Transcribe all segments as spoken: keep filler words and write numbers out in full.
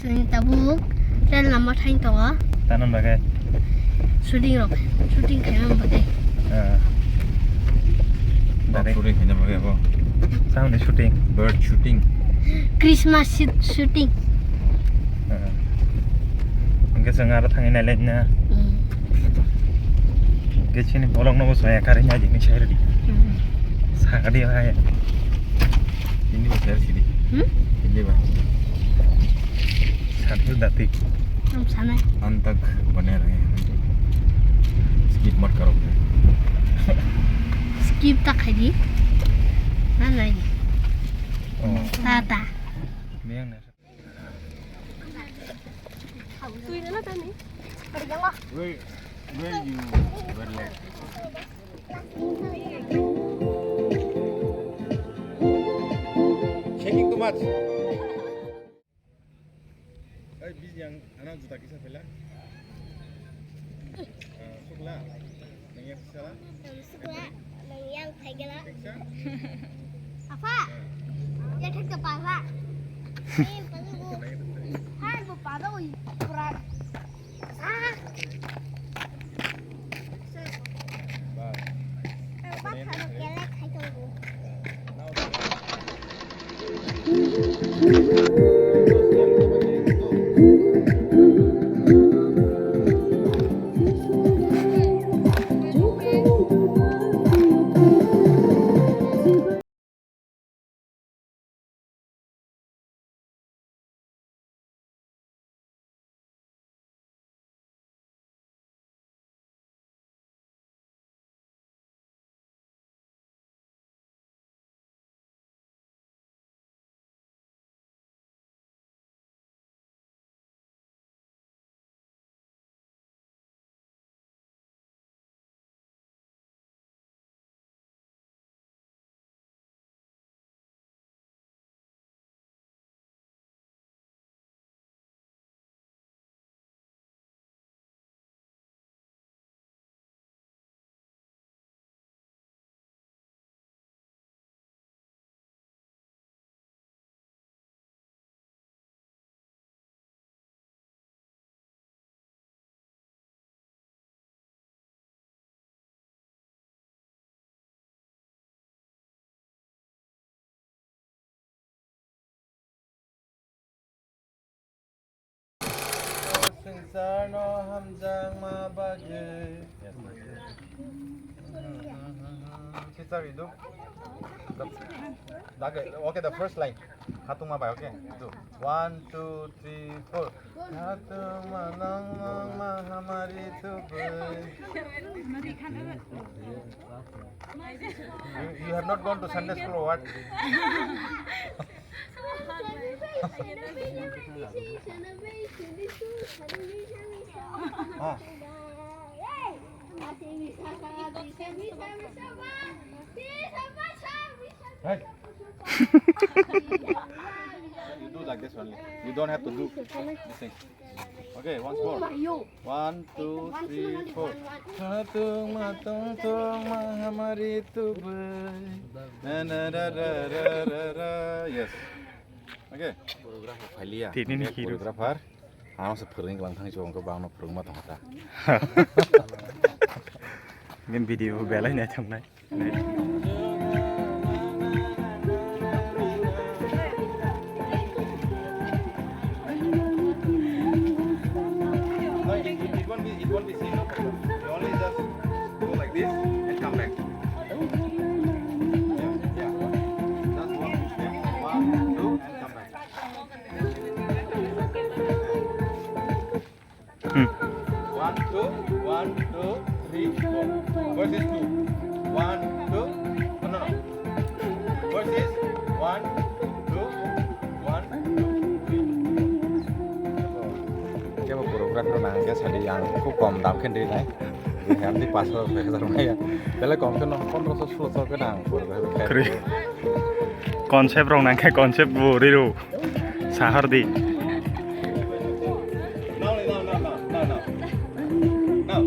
Chwng tabuk train lama thain tongo. Tanan bagwi. Shooting rok, shooting khaimani bagwi. Ah. Bagwi. Shooting khaina bagwi abo. Sound shooting. Bird shooting. Christmas shoot-, shooting. Ah. Hwnkhe chwng aro thangwi nailai na. Hmm. Hwnkhe chini bolong no bo chaya karwi naidi hinwi sai rwdi. Hmm. Sakadi hai. Hindi ba share sidi. Hmm? Hindi ba. Satu dati. Ham sana. Antak bane rahe hain. Skip mat karo. Skip ta khai di. Na nai. Oh. Ta ta. Meyang na. Where, where you were late? Shaking too much. Hey, busy yang, anak juta kisa pela. Ah, sukla. Nang yang sala. Sukla, nang yang phaigala. Kisa. Apa? Ya thak ta pala. Eh, palu. Hai, bo pada oi, pura. Ah. Bas. Ang batharo kelek khai tongo. Swngcharno hamjakma bagwi. Teacher, you do? The, okay, okay, the first line. Hatungma bai, okay? Do. One, two, three, four. Hatungma nong nong mahamari tubui. You, you have not gone to Sunday school or what? Oh. Hey. You do like this only. You don't have to do this thing. Okay, once more. One, two, three, four. Hatung matung tong mahamari tubui. Na, na, ra, ra. Yes. Okay. Choreographer phailiya. Tini ni hero. Choreographer. Ano se phwrwngwi lang thang chong ko bang no phwrwngma tong ta. Game video belai nai thang nai. No, it, it, it won't be, it won't be seen, no problem. You only just go like this and come back. Yeah, yeah. Just one step, one, two, and come back. Hmm. One, two, one, two, three, four. First is two. One, two, no, no, no. First is one, two, one, two, three, four. Kebo choreographer nang ke sadi yang ku kom dam khen dei nai. Yang di pas ro ke jar maya. Bele kom ke no pondro so sulo so ke nang choreographer. Kri. Concept rong nang ke concept bo ri ro. Sahar di. Now, now, now, now, now, now. Now.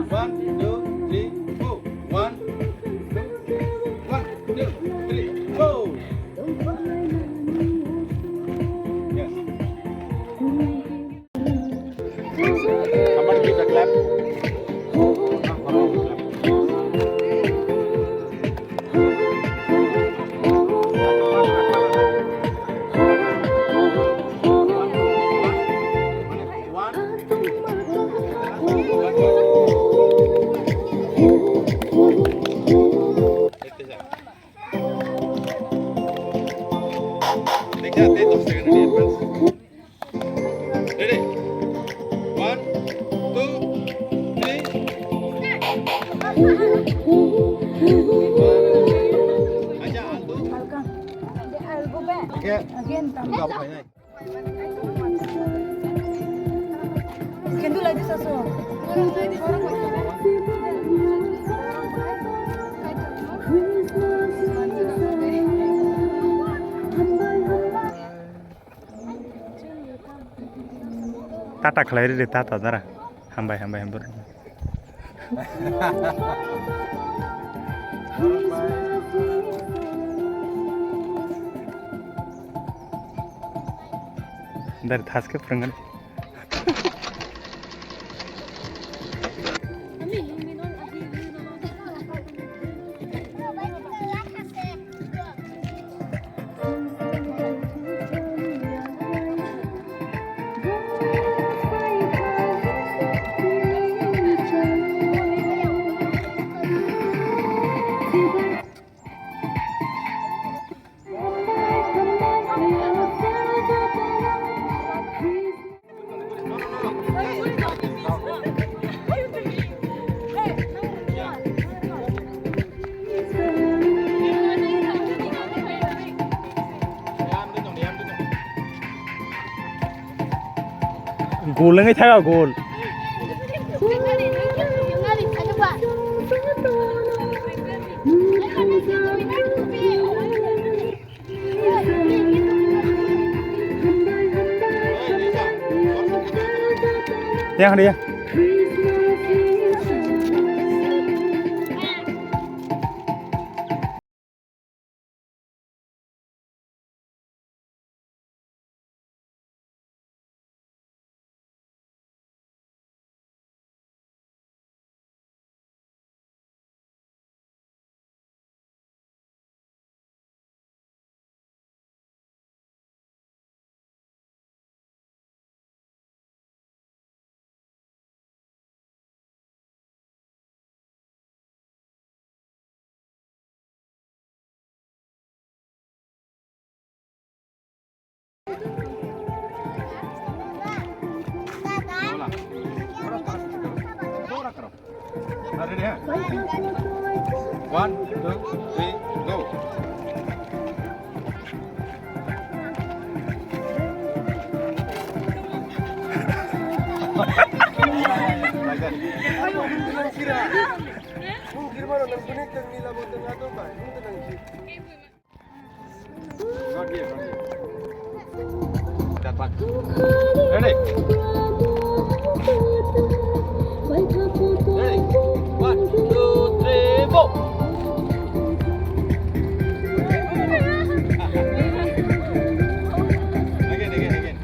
One, two, three, four. One, two, one, two, three, four. Yes. Can do like this also. Tata khlai riri, tata dara. Hambai, hambai, hambai. Dari thaske phrwngnani. Gol wngwi thago, gol. Yang dia. Ready, huh? One, two, three, go. Ready? Ready? One, two, three, go! Again, again, again.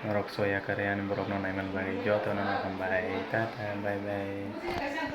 Norok soya kare ani borokno naiman bagwi jotono hambai, tata, bye bye.